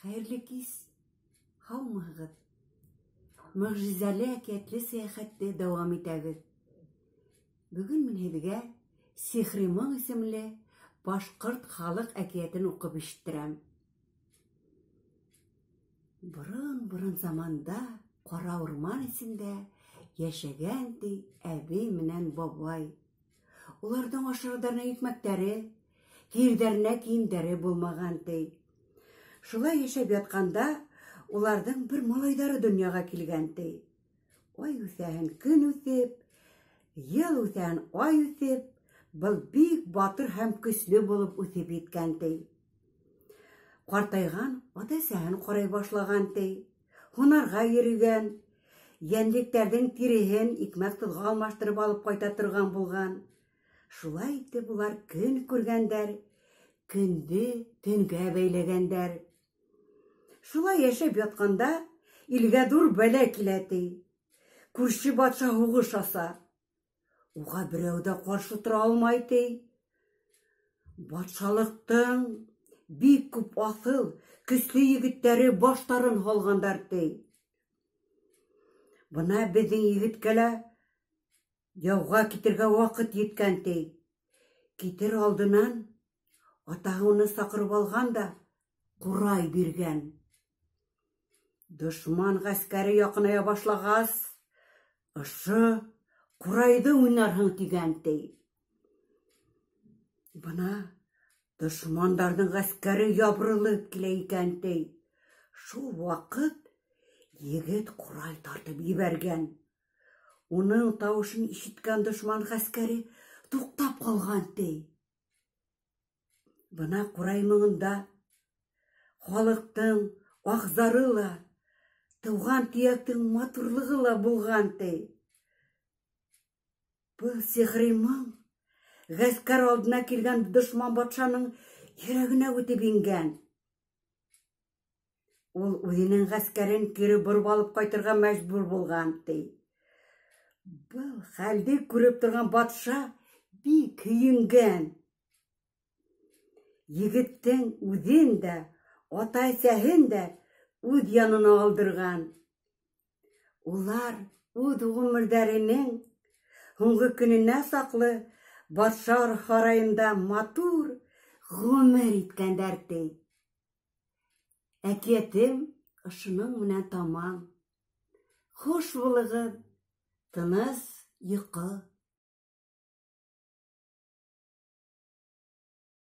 Хәйерле кис, һаумыһығыҙ? Мөғжизәле әкиәтле сәйәхәтте дауам итәбеҙ. Бөгөн мин һеҙгә Сихри моң исемле башҡорт халыҡ әкиәтен уҡып ишеттерәм. Борон-борон заманда ҡара урман эсендә йәшәгән ти әбей менән бабай. Уларҙың ашарҙарына икмәктәре, кейерҙәренә кейемдәре булмаған ти. Шулай йәшәп ятҡанда уларҙың бер малайҙары донъяға килгән ти. Ай үҫәһен көн үҫеп, йыл үҫәһен ай үҫеп, был бик батыр һәм көслө булып үҫеп еткән ти. Ҡартайған ата-әсәһен ҡарай башлаған ти. Һунарға йөрөгән, йәнлектәрҙең тиреһен икмәк-тоҙға алмаштырып алып ҡайта торған булған. Шулай итеп улар көн күргәндәр, көндө төнгә бәйләгәндәр. Шулай йәшәп ятҡанда илгә ҙур бәлә килә ти. Күрше батша һуғыш аса. Уға берәү ҙә ҡаршы тора алмай ти. Батшалыҡтың бик күп аҫыл, көслө егеттәре баштарын һалғандар ти. Бына беҙҙең егеткә лә яуға китергә ваҡыт еткән ти. Китер алдынан атаһы уны саҡырып алған да ҡурай биргән. Дошман ғәскәре яҡыная башлағас, ошо ҡурайҙы уйнарһың тигән ти. Бына дошмандарҙың ғәскәре ябырылып килә икән ти. Шул ваҡыт егет ҡурай тартып ебәргән. Уның тауышын ишеткән дошман ғәскәре туҡтап ҡалған ти. Бына ҡурай моңонда халыҡтың аҡзары ла, тыуған төйәктең матурлығы ла булған ти. Был сихри моң ғәскәр алдына килгән дошман батшаның йөрәгенә үтеп ингән. Ул үҙенең ғәскәрен кире бороп алып ҡайтырға мәжбүр булған ти. Был хәлде күреп торған батша бик һөйөнгән. Егеттең үҙен дә, ата-әсәһен дә үҙ янына алдырған. Улар үҙ ғүмерҙәренең һуңғы көнөнә саҡлы батша һарайында матур ғүмер иткәндәр ти. Әкиәтем ошоноң менән тамам. Хуш булығыҙ, тыныс йоҡо.